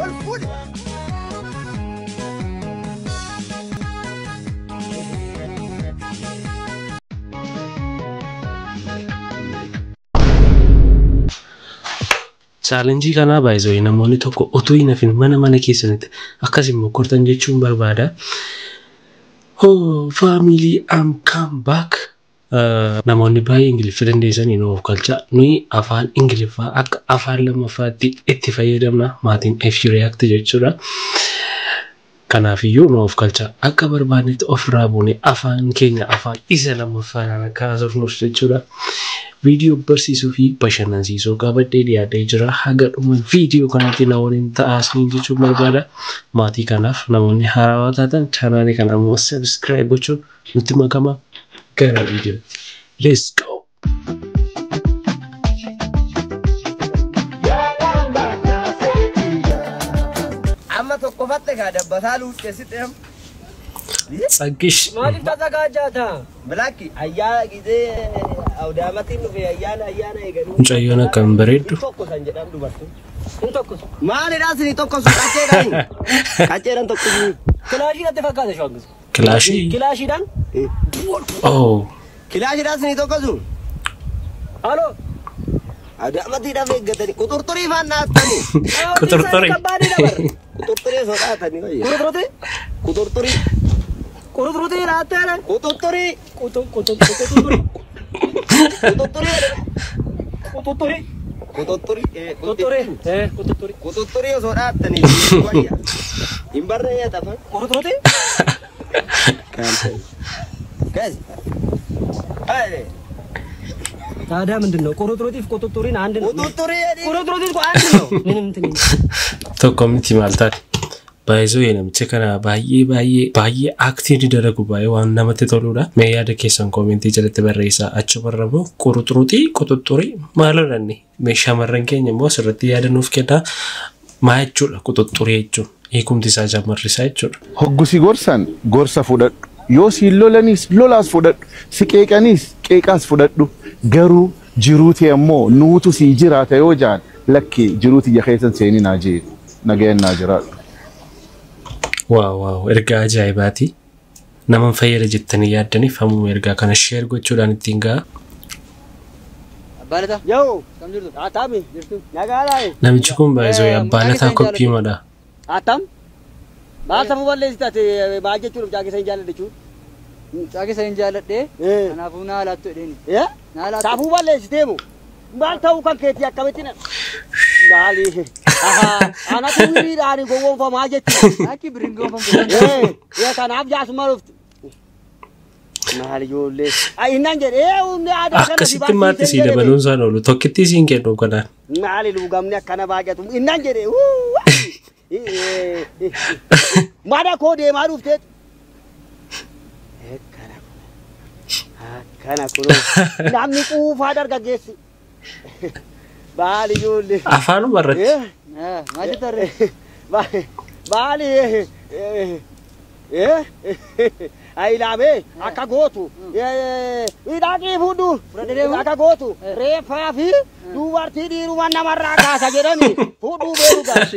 Ol fuudhe. Challenge kanaa baay'isoo namoonni tokko utuu hin hafin mana mana keessanitti akkas immoo kortan jechuun barbaada. Oh, family, I'm come back. Namoonni baay'ee Ingiliffa dandeessanii nu of galcha. Nuyi afaan Ingiliffaa akka afaan lammaffaatti itti fayyadamna. Maatiin F React jechuudha. Kanaafiyyuu nu of galcha. Akka barbaannetti ofirraa buune afaan keenya afaan isa lammaffaan akka haasofnuuf jechuudha. Viidiyoo barsiisuu fi bashannansiisuu qabadhee dhiyaatee jira. Haga dhuma viidiyoo kanatti na waliin ta'aa isiniin jechuun barbaada. Maatii kanaaf namoonni haarawaa taatan chaanaalii kana ammoo subscribe gochuun nutti makama gara viidiyootti. Let's go! Amma tokkofatte gaa dabbataa luuccessite. Tsaggish. Maaliif tasagaa Bilakki ayyaana gisee awdaamatiin dhufe ayyaana ayyaana eegaluu. Mucayyoon akkam bareeddu. Tokko san jedhamu dubartiin. Hin tokko. Maalidhaa isinii tokko sun qacceedhaani? Qacceedhaan tokko sun. Kilaashii natti fakkaate shawaggisu. Kilaashii. Kilaashiidhaan? Oh. Kilaashiidhaa isinii tokko sun. Halo. Awdaamatiidhaaf eeggatanii quxurxurii faan dhaattanii. Quxurxurii. Quxurxurii osoo dhaatanii wayya. Quxurxurii? Quxurxurii. Quxurxurii dhaatteera. Quxurxurii. Quxurxurii. Quxurxurii. Quxurxurii. Quxurxurii. Quxurxurii. Quxurxurii. Quxurxurii osoo dhaattanii wayya. Hin barree tafa. Quxurxurii? Guys. Hayde. ታዲያ ምንድን ነው? ቁርጥሩጢፍ ቁጥጥሪን አንድ ነው። Quxurxurii jedhi. ቁርጥሩጢፍ እኮ አንድ ነው። ምንም እንትን Tokko miti maal taate? Baay'isoo namicha kana baay'ee baay'ee baay'ee act dalagu baay'ee waan namatti toludha. Mee yaada keessan comment jalatti barreessaa. Achumarra immoo quruxuruxii quxuxurii maal odhanni? Mee shamarran keenya immoo asirratti yaada nuuf kennaa. Maa jechuudha quxuxurii jechuun? Hiikumti isaa jammarri isaa jechuudha. Hoggusi gorsan gorsa fudhadhu. Yoo siin lolanis lolaas fudhadhu. Si qeeqanis qeeqaas fudhadhu. Garuu jiruu ta'e ammoo nuutu sii jiraata yoo jaan lakki jiruu tiyya keessan seenii naa jee nagayaan naa jiraadhu. Wow wow, ergaa ajaa'ibaati. Nama fayyada jettanii yaaddaniif hammuma ergaa kana share gochuudhaan ittiin ga'a. Abbaa Lataa. Yoo. Kam jirtu? Atami. Nagaadhaa. Namichi kun baay'isoo abbaa Lataa koppii madha. Atam. Maal safuu balleessite maal jechuudha mucaa keessa hin jaalladhe jechuudha. Mucaa keessa hin jaalladhe. Kanaafuu naa laattu jedheeni. Naa laattu. Safuu balleessitee moo? Maal ta'uu kan keetii akkamitti na? Maali? Anatu wiriidhaan gowwoomfamaa jechuudha. Akki biriin gowwoomfamtu. Kanaaf jaasummaa dhufti. Maali ijoollee? Innaan jedhe humni aadaa kana si Akkasitti maatti sii dabaluun isaan oolu. Tokkitti siin kennu kanaan. Maali lugamni akkana baay'atu? Innaan jedhe mana koo deemaa dhufteet. Akkana kunoo namni quufaa dargaggeessi. Maali ijoollee? Afaanuma irratti. Maal jettarree? Maali? Ayilaamee akka gootu hidhaqii fudhu akka gootu reeffaa fi dubartii dhiiruma namarraa kaasa jedhani fudhuu beeku gaafsi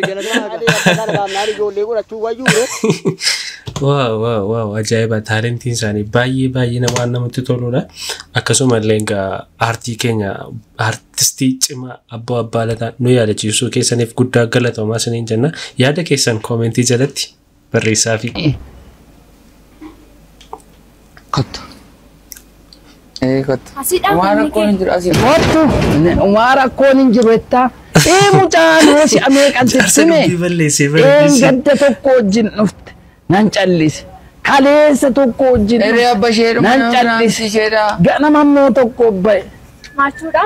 ijoollee godhachuu wayyuu. Wow wow wow, ajaa'iba! Taalentiin isaanii baay'ee baay'ee waan namatti toludha. Akkasuma illee egaa aartii keenya aartistii cimaa abbaa abbaa Lataa nu yaadachiisuu keessaniif guddaa galatoomaa isiniin jenna. Yaada keessan comment jalatti barreessaa fi. Kottu. Kottu. Asiidhaan Umaa kan rakkoon hin jiru asii. Kottu. Umaa rakkoon hin jiru jettaa. Mucaan si ameeqatti Jaarsa sime. dubbii balleessee balleessee. Gadda tokko wajjin dhufte. Nan callise. Kaleessa tokko wajjin Eree dhufte. abba ishee dhuma Nan nama callise. isheedha. Ganama immoo tokko ba'e. Maachuudha.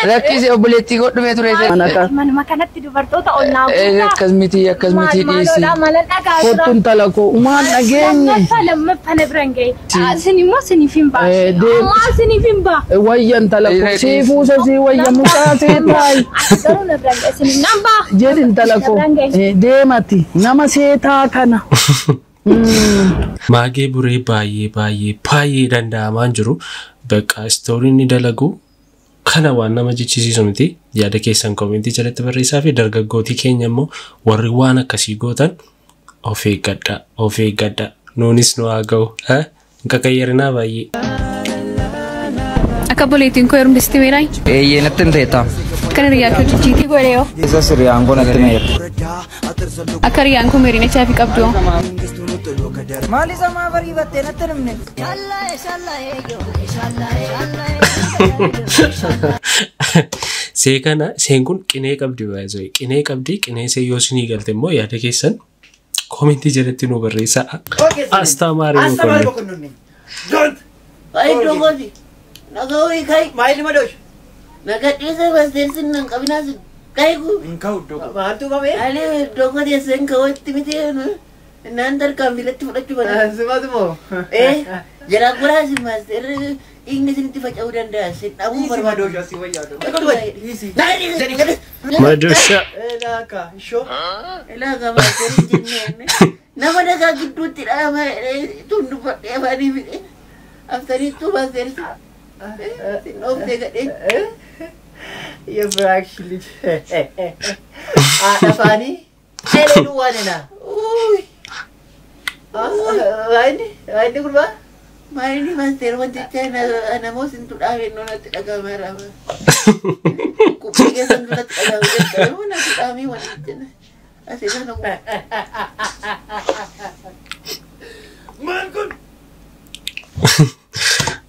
Rakkise obboleettii koo dhufee ture. Mana kan. Manuma kanatti dubartoota ol naa guutaa. Akkas miti akkas miti dhiisi. Maal maalan dhagaa jira. Kottu intala koo umaan dhageenye. Lammaffaa lammaffaa na bira hin gahe. Isin immoo isiniif hin baa. Deem. Ammaa isiniif hin baa. Wayya intala koo sii fuusa sii wayya mucaa sii taayi. Garuu na bira hin gahe isiniif nan baa. Jedhi intala koo Na bira hin gahe. Deemati nama seetaa kana. Maagee buree baay'ee baay'ee baay'ee danda'amaa hin jiru. Bakka story inni dalagu kana waan nama jechisiisu miti. Yaada keessan koomentii jalatti barreessaa fi dargaggootii keenya immoo warri waan akkasii gootan of eeggadha, of eeggadha. Nuunis nu haa ga'u. Hin qaqayyarinaa baay'ee. Akka obboleettiin koo heerumte sitti meeraa? Eeyyee natti himteetta. Kan hiriyaa kee hojjechiitii godhe yoo? Isa siriyaan koo natti meera. Akka hiriyaan koo meeriin HIV qabdu hoo? Maal isa maa bariifattee natti himne? See kana seen kun qinee qabdi baay'ee. Qinee qabdi, qinee see yoo isinii galte immoo yaada keessan koomentii jalatti nu barreessaa. Astamaarii Astamaarii Mokonnin. Mokonnin. Don't. Ay, dogooti. Nagawii kai. Maayilli madoosh. Nagadhiisa basteessin nan qabinaasin. Kai ku. Hin ka'u iddoo. Maaltu qabee? Alee dogooti sen ka'ootti miti naan tarkaanfiilatti fudhachuu bana. Simatu moo? Jalaa goraasin maaster dhiigni isinitti faca'uu danda'a. Sin dhabuu Dhiisi barbaadu. madoosh asii wayyaa. Dhiisi. Madosha. Laaka ishoo. Ilaagaa maaster jenneen. Nama dhagaa gidduutti dhaama tun dubbadhee afaanii fide. Aftariittuu maaster sin dhooftee gadheen. የብራክሽ ልጅ አጠፋኒ ሄሌኑ ዋንና አይኒ አይኒ ጉርባ Maalini maaster wanticha namoota sintu dhaabee natti dhaga'ama raaba. Kubbee keessan natti dhaga'ama jalqabe natti dhaabee wanticha asii kana. ማን ኩን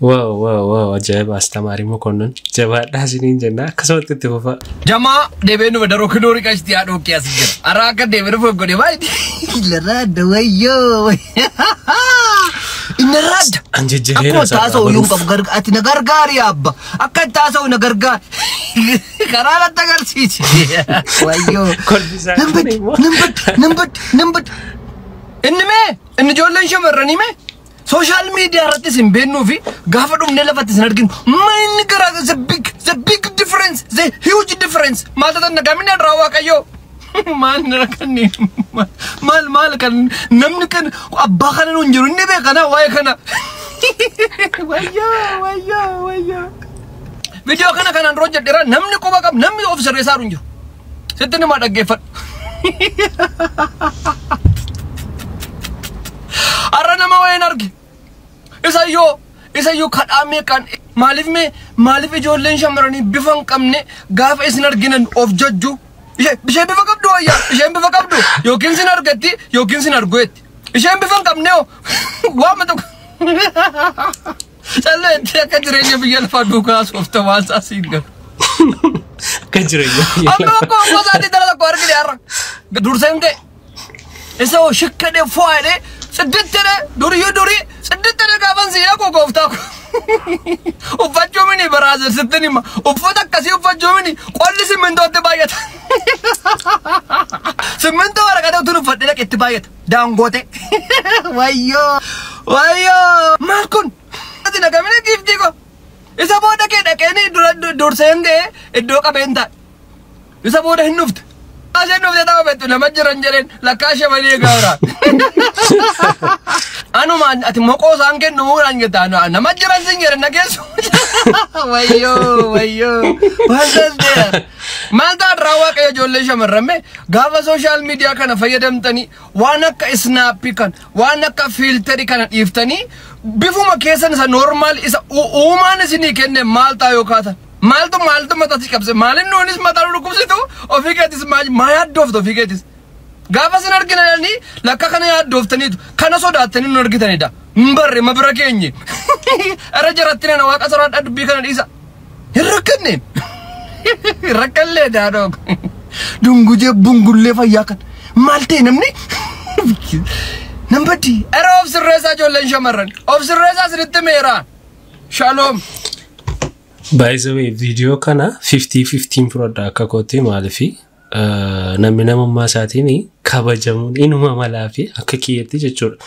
Wow wow wow, ajaa'iba! Astamaarii Mokonnon, jabaadhaa isiniin jenna, akkasumatti itti fufaa. Jamaa deebee nu daroo kinoorii qashtii haadha okkee as jira. Araa akka deebee dhufu godhe baay'ee. Illarraadda wayyoo. Innarraadda. An jejjereera Akkuma taasa'u iyyuu hin qabu ati na gargaari abba. Akka itti taasa'u na gargaari. Karaa natti agarsiisi. Wayyoo. Kolfisaa Nan kun baddi immoo. nan baddi nan baddi nan baddi. Inni mee inni ijoolleen shamarranii mee sooshaal miidiyaa irrattis hin beennuu fi gaafa dhumnee lafatti isin arginu inni garaa the big difference, the huge difference maal taatan nagamni irraa waaqayyoo maal nara kanneen maal maal kan namni kan abbaa kana nuun jiru inni beekana waa'ee kana wayyoo wayyoo wayyoo viidiyoo kana kanaan dura hojjedheera namni quba qabu namni of sirreessaa hin jiru sitti nama dhaggeeffadhu. Har'a nama wayiin arge. Isayyoo kadhaa meeqaan maaliif mee maaliif ijoolleen shamarranii bifa hin qabne gaafa isin arginan of jajju. Isheen bifa qabdu wayyaa isheen bifa qabdu yookiin sin argatti yookiin sin arguetti. Isheen bifa hin qabne hoo waama tokko. Callee akka jireenya biyya lafaa duukaa soofta waan isaa siin galu. Akka jireenya biyya Amma lafaa. akkuma gosaatti dhala tokko argine har'a. Durseen ka'e. Isa hoo shikkadhee fo'aadhee siddittiree duriyyuu durii siddittiree gaafan si eegu gooftaa ko. Uffachuu mini baraazil sittin hima. Uffata akkasii uffachuu mini qolli simmintootti baay'ata. Simmintoo waraqata utuun uffadhee dhaqe itti baay'ata. Daangoote. Wayyoo. Wayyoo. Maal kun? Ati nagamina giiftii ko. Isa booda kee dhaqeeni dura durseen ga'ee iddoo qabeen taa'e. Isa booda hin dhufte. Isheen dhufte tapha beektu nama jiran jedheen lakkaa shamanii gaara. Anuma ati moqoo isaan kennu muudhaan jetta nama jiran sin jedhan na geessu. Wayyoo wayyoo. What's there? Maal ta'a waaqayyo ijoollee shamarramme gaafa sooshaal miidiyaa kana fayyadamtanii waan akka isnaappii kan waan akka fiiltarii kana dhiiftanii bifuma keessan isa normaal isa uumaan isinii kenne maal ta'a yoo kaatan. Maaltu maaltu mataa si qabse maalin nuunis mataa nu dhukkubsitu ofii keetis maa yaaddooftu ofii keetis. Gaafa isin arginanii lakka kana yaaddooftaniitu kana sodaattanii nu argitanidha. Hin barre ma bira keenye. Irra jaratti nana waaqa soraadhaa dubbii kana dhiisa. Hin rakkanne. Hin rakkallee daadhoo. Dungujee bungullee fayyaa kan maal ta'e namni. Nan baddi. Irra of sirreessaa ijoolleen shamarran. Of sirreessaa isinitti meeraa. Shaloom. By the way, viidiyoo kana 50-15 fudhadha akka kootti, maaliifi namni namummaa isaatiin kabajamuun inuma malaa fi akka kiyyatti jechuudha.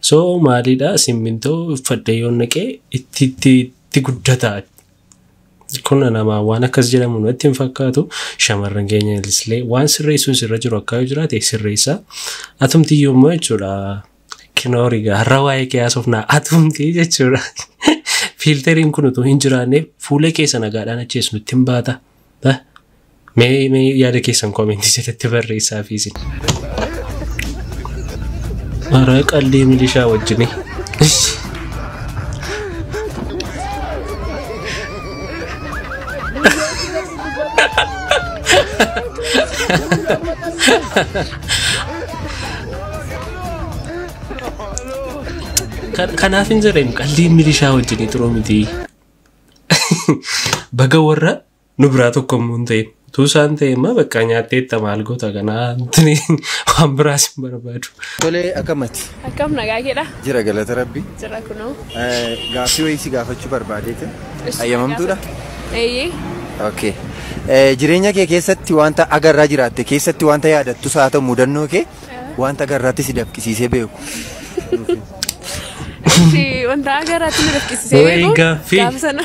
So maalidha, simmintoo uffadhee yoo naqee itti itti itti guddata. Kun nama waan akkas jedhamu natti hin fakkaatu. Shamarran keenya illee waan sirreessuun sirra jiru akka yoo jiraate sirreessa. Atumti iyyuu immoo jechuudha. Kinoorigaa har'a waa'ee qiyaasuuf naa atumti jechuudha. Fiilteriin kun utuu hin jiraanne fuula keessa nagaadhaan achees nutti hin baata. Mee yaada keessan koomentii jalatti barreessaa fi isin. Mara qallee milishaa wajjini. Kanaaf hin jedhamu qalleen milishaa wajjin turuu miti. Baga warra nu biraa tokko immoo hin ta'in. Utuu isaan ta'e immoo bakka nyaatteetta maal goota kanaa waan biraas hin barbaadu. Tolee, akkamati? Akkam nagaa keedha? Jira galata rabbi. Jira kunoo. Gaaffii wayii si gaafachuu barbaadeeti. Ayyamamtuudha? Eeyyee. Okay. Jireenya kee keessatti wanta agarraa jiraatte keessatti wanta yaadattus haa ta'u mudannoo kee wanta agarraatti si dafqisiisee beeku. Wanta agarraatti na dafqisiisee Wayi beeku. gaaffii. Gaafa sana.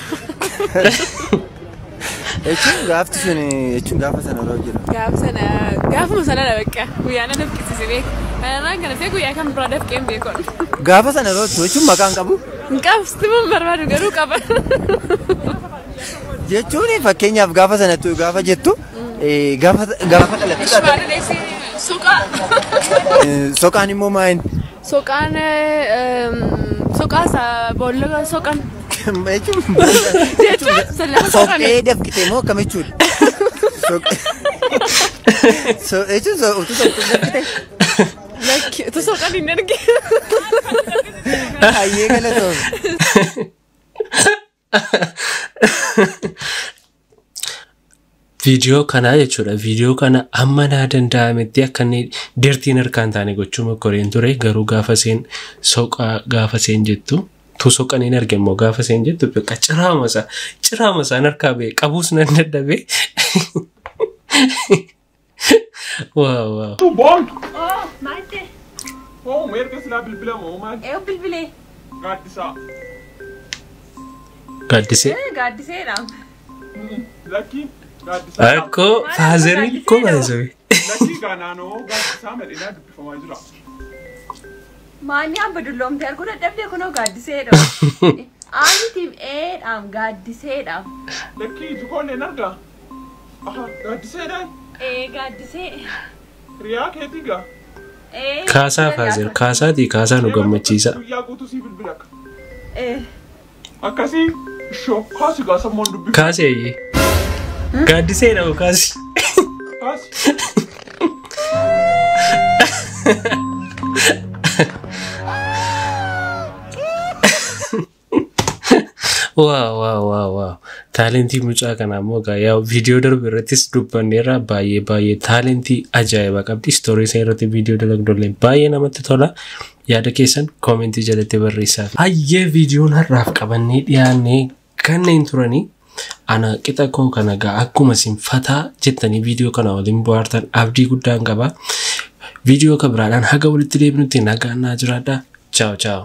Jechuun gaafti sun jechuun gaafa sana yeroo jira. Gaafa sana gaafuma sana dha bakka guyyaa na dafqisiise beeku. Kanarraan kan hafe guyyaa kan biraa dafqee hin beeku. Gaafa sana yeroo jechuun maqaan qabu. Hin qabu sitti mun barbaadu garuu qaba. Jechuun fakkeenyaaf gaafa sanatti gaafa jettu gaafa gaafa dhalattu. Soqaa. Soqaan immoo maal? Soqaan soqaa isa boolla soqan. Jechuun Jechuun lafa soqan. Soqee dafqite moo akkam jechuudha? Jechuun utuu soqtuu dafqite? Lakki utuu soqan hin argine. Hayyee galatoom. Viidiyoo kanaa jechuudha. Viidiyoo kana amma naa danda'ametti akka inni dirtiin harkaan taane gochuu mokkoreen ture garuu gaafa seen soqaa gaafa seen jettu tu soqan hin arge immoo gaafa seen jettu bakka ciraama isaa ciraama isaan harkaa ba'e qabuus nan dadhabee. Waaw waaw. Boontu. Oh, maal ta'e? Hoo, erga silaa bilbila moo maal? Eeyyuu bilbilee. Gaaddisaa. Gaaddisee. Gaaddiseedha. Lakkii gaaddisaa. Akkoo faazeriin koo baay'isame. Lakkii gaanaanoo gaaddisaa madinaa dubbifamaa jira. Maanni abba dulloomte arguu dadhabdee kunoo gaaddiseedha. Aanitiif eedhaam gaaddiseedha. Lakkii iji koollee argaa. Aha, gaaddiseedhaan. Ee gaaddisee. Riyaa keetii gaa. Ee. Kaasaa faazer kaasaatii kaasaa nu gammachiisa. Guyyaa guutuu sii bilbila akka. Ee. Akkasii ishoo kaasi gaa sammuun dubbifa. Kaasee eeyyee. Gaaddiseedha moo kaasi? Kaasi. Waaw waaw waaw waaw. Taalentii mucaa kanaa immoo egaa yaa viidiyoo darbe irrattis dubbanneerra baay'ee baay'ee taalentii ajaa'ibaa qabdi. Istoorii isaa irratti viidiyoo dalagdollee baay'ee namatti tola. Yaada keessan koomentii jalatti barreessaa. Hayyee viidiyoon har'aaf qabannee dhiyaannee kanneen turanii ana qixa koo kana egaa akkuma isin fataa jettanii viidiyoo kana waliin bohaartan abdii guddaan qaba. Viidiyoo kan biraadhaan haga walitti deebinutti nagaan naa jiraadhaa. Chaaw chaaw.